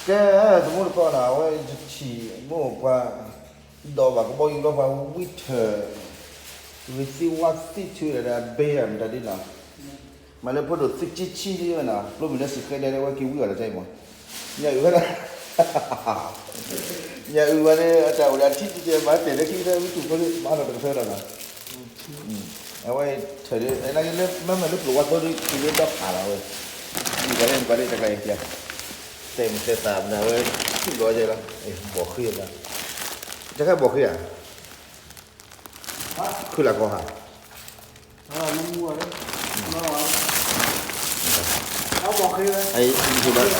ကဲ, သမူတကိးနီၤ, အဝဲယထံၣ်မိၢ်ပှၤ ဒီးဘၣ်ကဘီယူၤလီၤ ပှၤဝံထၢၣ် ဂ့ၤသံဝါသံထုးဒီး အဘ့ၣ်အမတၤဒ်နီၤ, မၤလၢဖိဒိၣ်သုးက့ဆံဝဲနီၤ, ကျိမုၢ်လၢစံၣ်ဃဲဒဲး အဝဲက့ၤဝံအီၤဒီးတၢ်အံၤမး, ညၣ်အုၣ်ဝဲဒၣ် ညၣ်အုၣ်ဝဲန့ၣ် အတၢ်အိၣ်ဒီးအထံတကဲ မၤတဲာ်လၢခံလၢဝံတူၢ်ဖိလၢ မၤထီၣ်တကထၢဒီးနီၤ, အဝဲထၢၣ်ဒ် မ့မ့ၢ်လၢပျိၢ်ဝါသိဒ် က့ၤလၢဒီဖးလီၤဝဲ, အံၤပှၤလၢန့ၣ်ပှၤလၢတကျါအံၤ တဲမုၢ်တဲသးမနုၤဝဲ ထံၣ်လီၤယဲလီၤ, ဘီၣ်ဃ့, တခါဘီၣ်ဃ့ဧါ, ခုလၢကီၢ်ဟး လ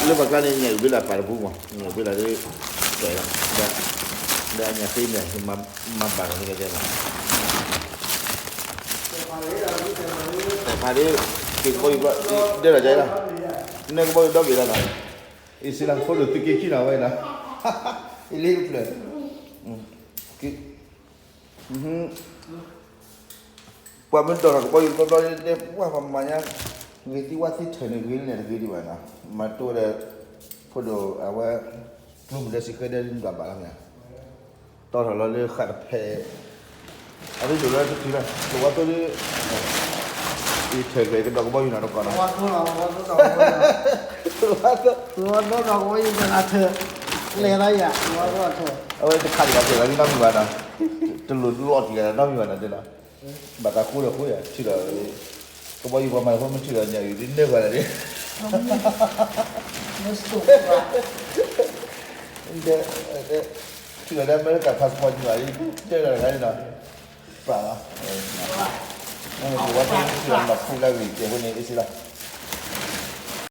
ၢပှၤကျါန့ၣ် ညၣ်အုၣ်ဘ့လးပာ်တပူၤမး, ညၣ်အုၣ်ဘ့လးလၢ ကဲလီၤ, ဒီးညၣ်ဃ့န့ၣ် မၤဘၣ်လီၤန့ၣ်ကဲလီၤ, ဖးဒ့ က့ၤကဘီယူၤ ဒဲလီၤကဲလီၤ, နကဘီယူၤဒီဘ့ၣ်လီၤနီၤ, အ့ၣ်စ့လီၤ ဖိဒိၣ်သုးက့ခံနီၤဝဲနီၤ, အ့ၣ်လ့တဖျၢၣ် ပှၤမ့ၢ်ဒိးထီၣ်ကဘီယူၤတဘျီဘျီ တဲပှၤပှၤမၤညါ ဂ့ၤသံဝါသံထၢၣ်န့ၣ် ဂ့ၤန့ၣ်တဂ့ၤဒံးဘၣ်နီၤ, မၤတိၢ်ဒီး ဖိဒိၣ်အဝဲ ကျိမုၢ်လၢစံၣ်ဃဲဒဲး ဒွးဘၣ်လီၤမ့ၢ်ဧါ, တီထီၣ်လီၤလၢဃာ်တဖျၢၣ်, အဒိဒိၣ်လၢတထံၣ်လီၤ ပျိၢ်ဝါသိဒ် အံၤထၢၣ်က့ၤကဒီးကဘီယူၤနီၤတကီးနီၤ, ပျိၢ်ဝါသိဒီးကဘီယူၤတဂၤထၢၣ်, လဲၤလီၤယၤ ပျိၢ်ဝါသိထၢၣ်, အဝဲတခးဒံးဘၣ်ထၢၣ်လီၤ နီတမံၤဘၣ်နီၤ, တလိၣ်လီၤတံၢ်လီၤနီတမံၤဘၣ်နီၤ တဲလီၤ, ဘၣ်သးဃိဒီးဃိယၤ ထံၣ်ဒီး ကဘီယူၤပှၤမၤဖိမ့ၢ်ထံၣ်ဒီးညၣ်အုၣ်ဒ်န့ၢ်ပှၤလဲၣ်ဒ်, ထံၣ်ဒီးလၢအမဲရကၤ passport န့ၣ်ဘၣ် တဲဒီးတခါန့ၣ်နီၤ, ပာ်လီၤ, ပျိၢ်ဝါသိထံၣ်ဒီးနီၢ်ဖူလၢဂ့ၤကဲဖိန့ၣ် အ့ၣ်စ့လီၤ